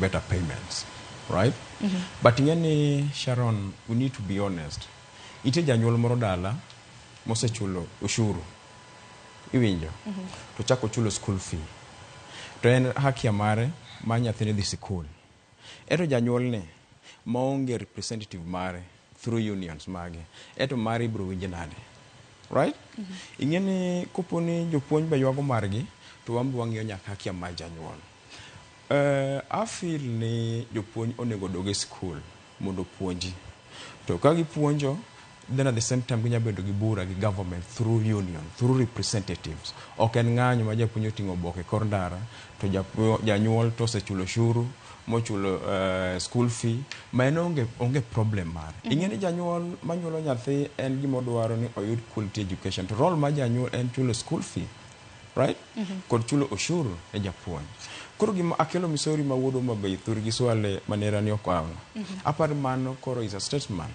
better payments, right? But ing'e ni, Sharon, we need to be honest. Nitie janyuol moro dala mosechulo ushuru, iwinjo, to chako chulo school fee, to en haki mare mar nyathine dhi sikul. Eto janyuolni maonge representative mare through unions mage, eto mare ibiro winj nade, right? Ing'e ni kopo ni jopuonj be ywago margi, to wan be wang'iyo nyaka haki mar janyuol. I feel ni jopuonj onego odog e skul mondo opuonji. To ka gipuonjo, then at the same time ginya bedo gi bura gi government through union, through representatives. Ok en ng'anyo ma japuonj oting'o oboke kor ndara, to janyuol to osechulo ushuru, mochulo school fee, ma en onge problem mare. Ing'e ni janyuol manyuolo nyathi en gima odwaro ni oyud quality education. To role mar janyuol en chulo school fee, right? Kod chulo ushuru ne japuonj. Koro gima akelo misori ma wuod Homa Bay thurgi Swale manera ni okawno. Aparo mano koro is a statement.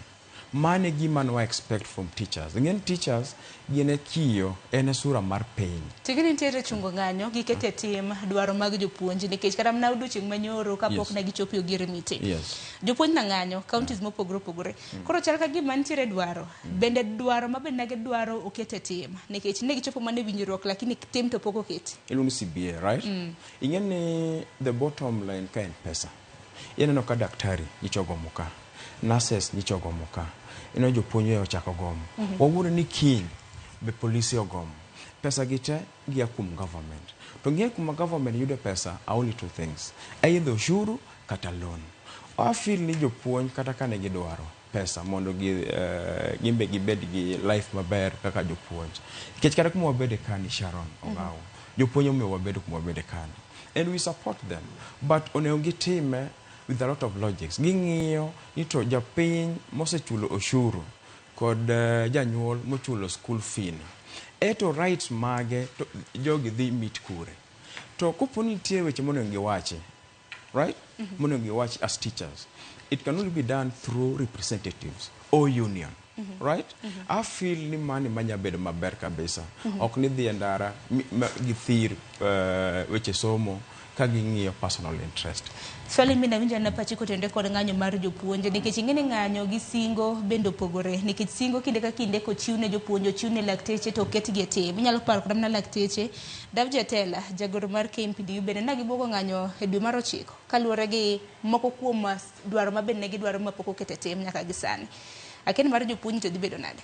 Mano e gima ne wa expect from teachers. Ing'e ni teachers gin e kiyo, en e sura mar piny. Tigni nitiere chungo ng'anyo gi kete tim dwaro mag jopuonj, nikech kata mana odiochieng' manyoro kapok ne gichopo e Ogier meeting. Jopuonj na ng'anyo counties mopogore opogore. Koro chal ka gima nitiere dwaro. Bende dwaro ma bende ne gidwaro oket e tim, nikech ne gichopo mana e winjruok, lakini tim to pok oketi. Iluongo ni CBA, right? Ing'e ni the bottom line ka en pesa. Ineno ka daktari nyicha ogomo ka, nurses nyicha ogomo ka, ineno jopuonj e ochako gomo. Wawuono ni kiny be polisi ogomo. Pesa gi te gia kuom government. To ng'e kuma government yudo pesa are only two things. Either ushuru kata loan. I feel ni jopuonj kata kane gidwaro pesa mondo gin be gibed gi life maber kaka jopuonj. Nikech kata kuma wabede kani, Sharon Ogawo, jopuonj omiyo wabedo kuma wabede kani. And we support them. But onego gitime with a lot of logics. Ging'iyo ni to japiny mosechulo ushuru kod janyuol mochulo school fee ni, eto rights mage to jogi dhi meet kure. To kopo ni nitie weche monego giwachi, right? Monego giwachi as teachers. It can only be done through representatives or union. Right? I feel ni mani manya bedo maber kabisa. Ok ni dhi e ndara githir weche somo ka ging'iyo personal interest. Swali mi nawinjo na pachi kotenore kod ng'anyo mar jopuonj, nikech ing'e ni ng'anyo gi singo bende opogore, nikech singo kinde ka kinde kochiw ne jopuonj, ochiw ne lakteche, to oketgi e tim. Inyalo paro kata mana lakteche. Davji Atela, jagoro mar KMPDU, bende ne gibuogo ng'anyo e dwe mar 9 kaluwore gi moko kuom dwaro ma bende ne gidwaro mapok oket e tim nyaka gi sani. Akia ni mar jopuonj to dhi bedo nade?